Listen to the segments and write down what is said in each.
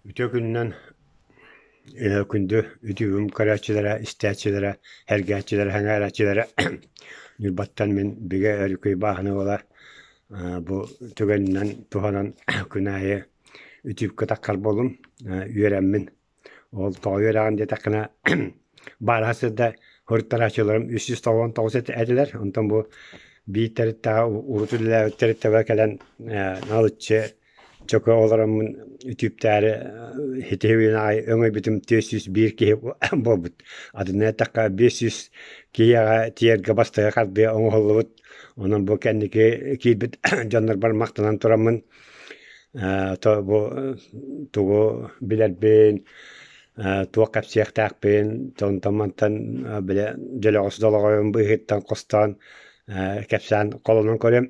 Үтүө күнүнэн күндү үтүөбүм көрөөччүлэрэ, истээччилэрэ, сэргээччилэрэ, сэҥээрээччилэрэ Ньурбаттан мин Бигэ Өрүкүй бааһына буолар. Бу түгэнинэн туһанан күн аайы үтүөпкэ таххар буоллум, үөрэммин. Ол тоҕо үөрэҕин диэтэххинэ баараха сирдэ хоруттарааччыларым 399 этилэр. Онтон бу биир тэрилтэҕэ урут үлэлээбит тэрилтэбэр кэлэн налыччы Чөкө олороммун үтүктээри итиһибин аайы өҥөйбүтүм 401 киһи буолбут. Атынна эттэххэ 500 киһиэхэ тиийэргэ бастакы хардыы оҥоһуллубут. Онон бу кэнники киирбит дьоннорбор махтанан тураммын то бу тугу билэрбин, туох кэпсиэхтээхпин, онтон мантан бile дьөлөҕөс долоҕойун быыһыттан хостоон кэпсээн холонон көрүөм.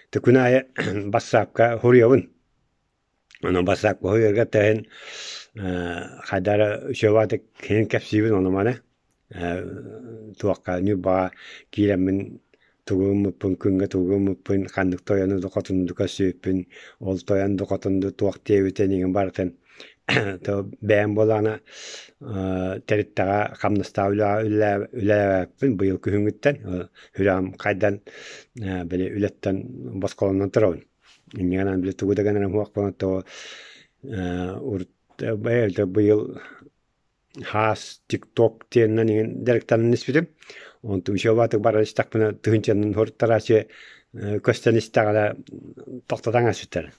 Күн аайы бассаапка суруйабын. Онон бассаапка суруйарга тэһин хайдах эрэ үчүгэйдик иһин кэпсиибин ону-маны. Туохха Ньурбаҕа киирэммин тугу гыммыппын, күҥҥэ тугу гыммыппын, ханнык тойону да хотуну да көрсүбүппүн, ол тойон да хотун да туох диэбитин иҥин барытын бэйэм буоллаҕына тэрилтэҕэ хамнастаах үлэҕэ үлэлээбэппин быйыл күһүҥҥүттэн сүрэҕим хайдан били үлэттэн босхолонон турабын. Инньэ гынан били тугу да гынарым суох буолан то урут быйыл хаас тикток диэнинэн иҥин дьарыктанан испитим. Онтум үчүгэй баран истэхпинэ тыһыынчанан хоруттарааччы көстөн истэҕинэ тохтотон ааспыттар.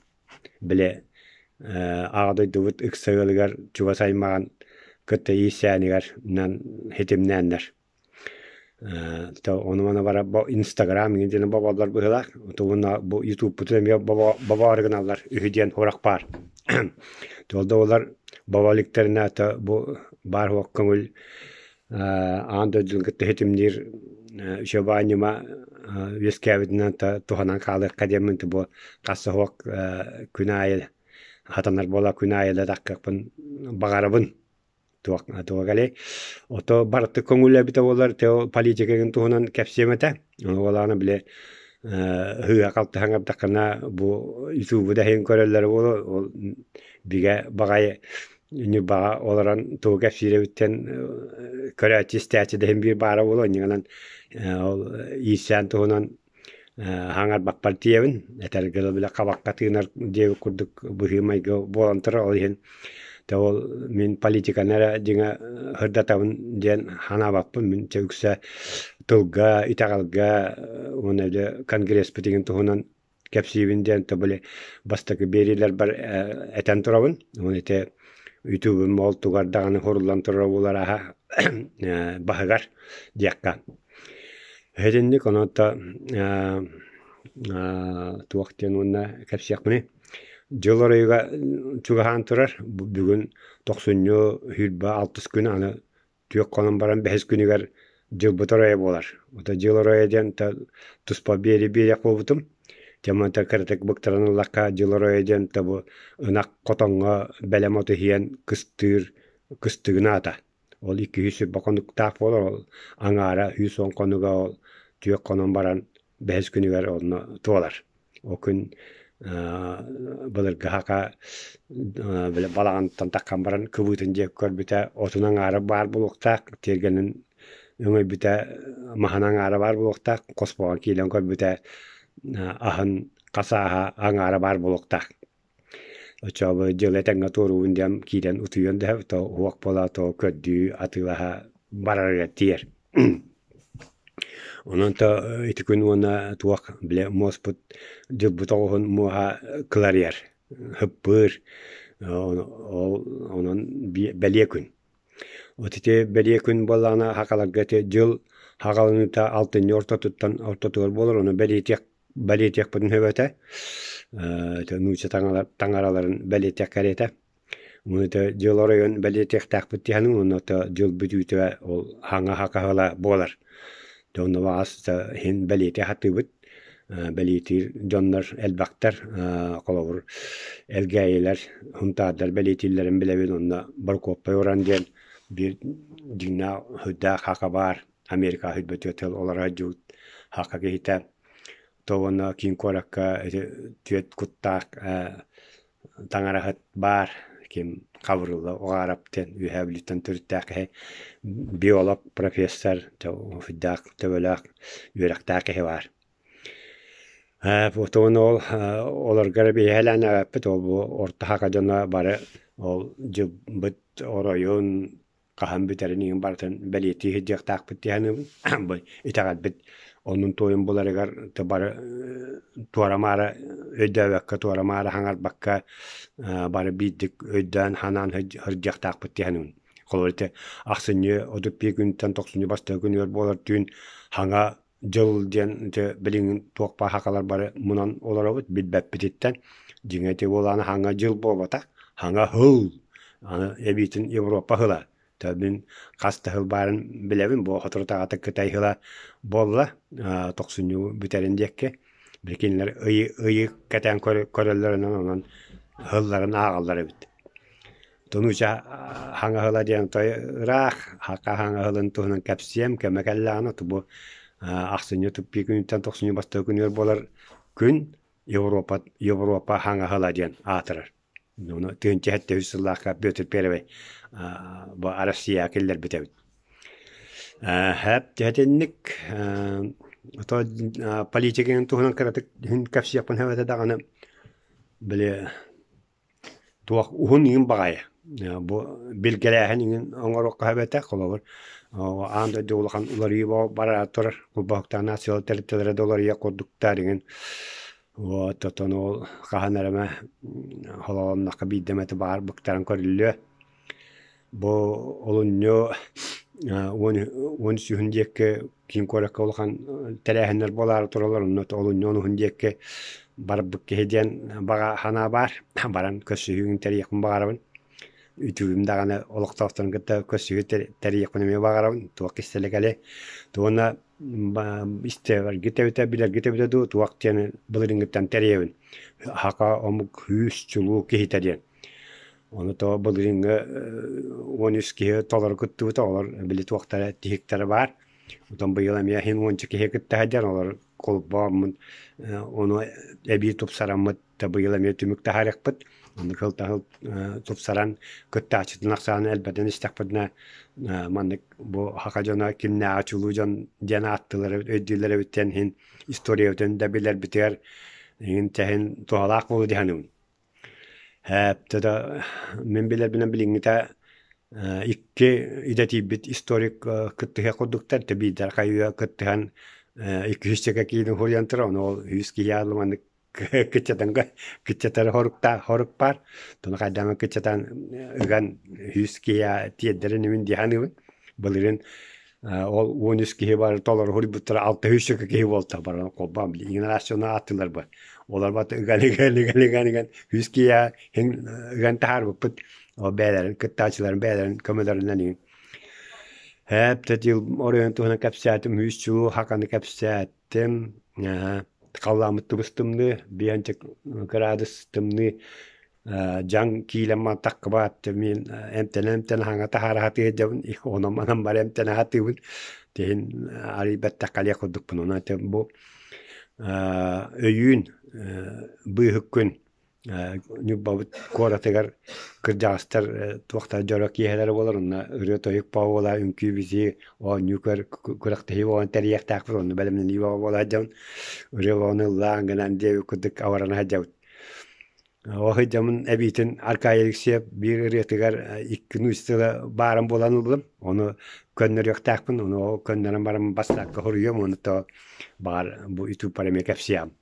Били аҕа дойдубут ыкса ыалыгар чугас аймаҕын кытта иирсээнигэр хитимнээннэр. Ону-маны бара Инстаграм иҥин диэн боболлор быһыылаах. Уонна бу Ютубпутун эмиэ бобоору гыналлар үһү диэн сурах баар. Ол да буоллар бобо иликтэринэ бу баар суох көҥүл аан дойдуну кытта ситимниир үчүгэй ньыма үөскээбитинэн туһанан хаалыахха диэммин бу хас да суох күн аайы хатанар буола күн аайы да таххыахпын баҕарабын. Туох туох кэлиэй. Ото барыта көҥүл эбитэ буоллар политикатын туһунан кэпсиэм этэ. Ону буоллаҕына били сыыһа-халты саҥардаххына бу ютубу да иһин көрөллөрө буолуо. Ол бигэ баҕайы Ньурбаҕа олорон тугу кэпсиир эбиттэн көрөөччү истээччи да иһин биир баара буолуо. Инньэ гынан ол иирсээн туһунан хаҥарбаппар тиийэбин, этэргэ дылы бile хабахха тыынар диэбит курдук быһыы-майгы буолан турар. Ол иһин дьэ ол мин политиканы эрэ дьиҥэ сырдатабын диэн санаабаппын. Мин чэ үксэ тылга, итэҕэлгэ уонна дьэ конгресспыт игин туһунан кэпсиибин диэн то били бастакы биэриилэрбэр этэн турабын. Уонна ити ютубум ол тугар даҕаны суруллан турара буолар аһа баһыгар диэххэ. Итинник онон туох диэн уонна кэпсиэхпиний дьыл оройуга чугаһаан турар бүгүн тохсунньу 26 күн аны түөх хонон баран бэһис күнүгэр дьылбыт оройо буолар. Ото дьыл оройо диэн туспа биэри биэриэх буолбутум. Дьэ мантан кыратык быктаран ыллахха дьыл оройо диэн бу ынах хотоҥҥо бэлэм оту иһийэн кыстыыр кыстыгын аата. Ол икки 120 хонуктаах буолар, ол аҥаара 110 хонуга ол түөрт хонон баран бэһис күнүгэр онно туолар. Ол күн былыргы саха били балаҕантан таххан баран кыбыытын диэки көрбүтэ отун аҥаара баар буолуохтаах, тиэргэнин өҥөйбүтэ маһын аҥаара баар буолуохтаах, хоспоҕо киирэн көрбүтэ аһын хасааһа аҥаара баар буолуохтаах. Оччоҕо дьыл этэҥҥэ туоруубун диэн киирэн утуйуон да сөп, то уһуох буола, то көрдүү, атыылаһа барарыгар тиийэр. Онон то ити күн уонна туох бile муоспут дьылбыт оҕуһун муоһа кыларыйар, һыппыыр, ол онон бэлиэ күн. Вот ити бэлиэ күн буоллаҕына сахаларга ити дьыл саҕаланыыта алтынньы ортотуттан ортотугар буолар, ону бэлиэтиэх бэлиэтиэхпитин сөп этэ. Нуучча таҥараларын бэлиэтиэх кэриэтэ. Уонна дьыл оройун бэлиэтиэхтээхпит диэхин уонна дьыл бүтүүтэ ол хаҥа хакаһыла буолар. Дьэ онно баҕас иһин бэлиэтии сатыыбыт. Бэлиэтиир дьоннор элбэхтэр. Холобур, Элгээйилэр, Һунтаардар бэлиэтииллэрин билэбин. Онно Борокуоппай Уран диэн биир дьиҥнээх сүрдээх хака баар. Америка сүүрбэ тыл олоро сылдьыбыт саха киһитэ то уонна киин куоракка ити түөрт куттаах таҥараһыт баар. Ким Хабырылла Уҕаарап диэн Үөһээ Бүлүүттэн төрүттээх киһи, биолог, профессор, сүрдээх төбөлөөх, үөрэхтээх киһи баар. Потом ол олорго эрэ биһиэлээн эбэппит, ол бу орто саха дьоно бары ол дьылбыт оройун хаһан бүтэрин иһин барытын бэлиэтии сылдьыахтаахпыт дии саныыбын. Бу итэҕэлбит оннун-туойун буларыгар бары туора-маара өйдөөбөккө, туора-маара хаҥарбакка бары биирдик өйдөөн-санаан сылдьыахтаахпыт дии саныыбын. Холобур, ити ахсынньы 31 күнтэн тохсунньу бастакы күнүгэр буолар түүн хаҥа дьыл диэн ити билигин туох баар сахалар бары мунан олоробут билбэппититтэн. Дьиҥэ ити буолааны хаҥа дьыл буолбатах, хаҥа һыл. Аны эбиитин Европа һыла. Мин хас да сыл баарын билэбин, бу соторутааҕыта Кытай һыла буолла, тохсунньу бүтэрин диэки. Били кинилэр ыйы, ыйы кэтээн көрөллөрүнэн онон һылларын ааҕаллар эбит. Тунуча хаҥаһыла диэн той ыраах хака хаҥаһылын туһунан кэпсиэм кэмэ кэллэҕинэ бу ахсынньы туппии күнүттэн тохсунньу бастакы күнүгэр буолар күн Европа Европа хаҥаһыла диэн аатырар. Ону 1703 сыллаахха Петр Первый бу Россияҕа киллэрбит эбит. Хэп итинник то политиканы туһунан кыратык кэпсиэхпин эбэтэ даҕаны били Туох уһун иҥин баҕайы бу билгэлээһин иҥин оҥоруохха сөп этэ. Холобур, аан дойду улахан уларыйыы бара турар холбоһуктаах нациялар тэрилтэлэрэ да уларыйыах курдуктар иҥин. Вот оттон ол хаһан эрэ эмэ холоонноххо биирдэ эмэтэ баҕар быктаран көрүллүө. Бу олунньу 13 үһүн диэки киин куоракка улахан тэрээһиннэр буолаары тураллар. Онно олунньу 10 диэки барбыт киһи диэн баҕа санаа баар. Баран көрсүһүүгүн тэрийиэхпин баҕарабын. Үтүгүм даҕаны олохтоохторун кытта көрсүһүү тэрийиэхпин эмиэ баҕарабын. Туох кистэлэ кэлиэй. Уонна истэргит эбитэ, билэргит эбитэ дуу, туох диэн былырыыҥҥыттан тэрийэбин. Саха омук күүс чулуу киһитэ диэн. Ону то былырыыҥҥы 13 киһи толору кыттыбыта, олор били туохтара тиһиктэрэ баар. Оттон быйыл эмиэ иһин уонча киһи кытта сылдьан, олор холбооммун ону эбии тупсараммыт да быйыл эмиэ түмүк таһаарыахпыт. Оннук сыл тупсаран кыттааччытын ахсаана элбэтэн истэхпитинэ маннык бу саха дьоно кимнээҕи чулуу дьон диэн ааттыылар эбит, өйдүүллэр эбит диэн иһин историябытын да билэрбитигэр иһин тэһин туһалаах буолуо дии саныыбын. Һээптэ мин билэрбинэн билиҥҥитэ икки идэтийбит историк кыттыһыах курдуктар, биирдэр хайыыга кыттыһан икки-үс киини уһуйан турар, ону ол үһүс киһи маннык кыччатан кыччатар хоруктаах хорук баар. Тону хайдаҕын кыччатан ыган үһүс киһи тиэрдэрин имин дии саныыбын. Былырыын ол 13 киһи бары толору суруйбуттара 600 киһи буолта баран холбоон били иҥин араас дьону ааттыылар бу. Олор бат ыган ыган ыган ыган ыган үс киһи ыган таһаарбыппыт. Ол бэйэлэрин кыттааччыларын бэйэлэрин көмөлөрүнэн иҥин. Һээп тэтил оройуон туһунан кэпсээтим, үс чулуу хаканы кэпсээттим. Халлааммыт тыбыс тымныы, биэнчик кыраадыс тымныы дьаҥ киилэн мантаххыбаат мин эмтэнэ-эмтэнэ хаҥа таһаара сатыыр дьабын онон-манан бары эмтэнэ сатыыбын тиһин арый бэртэххэлиэх курдукпун онон бу өйүүн быыһык күн Ньурбабыт куоратыгар кырдьаҕастар туохтара дьоро киэһэлэрэ буолар онно ырыа-тойук буола үҥкүү-битии оонньуу-көр күрэхтэһии буолан тэрийиэхтээхпит онно бэлэмнэнии бөҕө буола сылдьабын ырыа бөҕөнү ыллаан гынан диэбит курдук абарана сылдьабыт. Ол сылдьаммын эбиитин Аркадий Алексеев биир ырыатыгар икки нуучча тыла баарын буолан ыллым. Ону көннөрүөхтээхпин, ону ол көннөрөн баран бассаапка суруйуом, ону то баҕар бу ютубпар эмиэ кэпсиэҕим.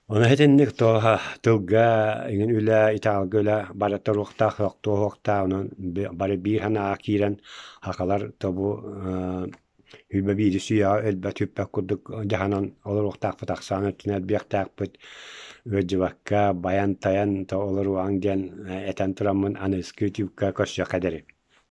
Ону итинник туоһа тылга иҥин үлэ, итэҕэлгэ үлэ бары туруохтаах, туоһуохтаах, онон бары биир санааҕа киирэн сахалар тобу Сүүрбэ биирис үйэҕэ өлбөт-сүппэт курдук дьаһанан олоруохтаахпыт, ахсаан өттүнэн элбиэхтээхпит, ыалдьыбакка, байан-тайан олоруоҥ диэн этэн тураммын аныгыскы ютубка көрсүөххэ диэри.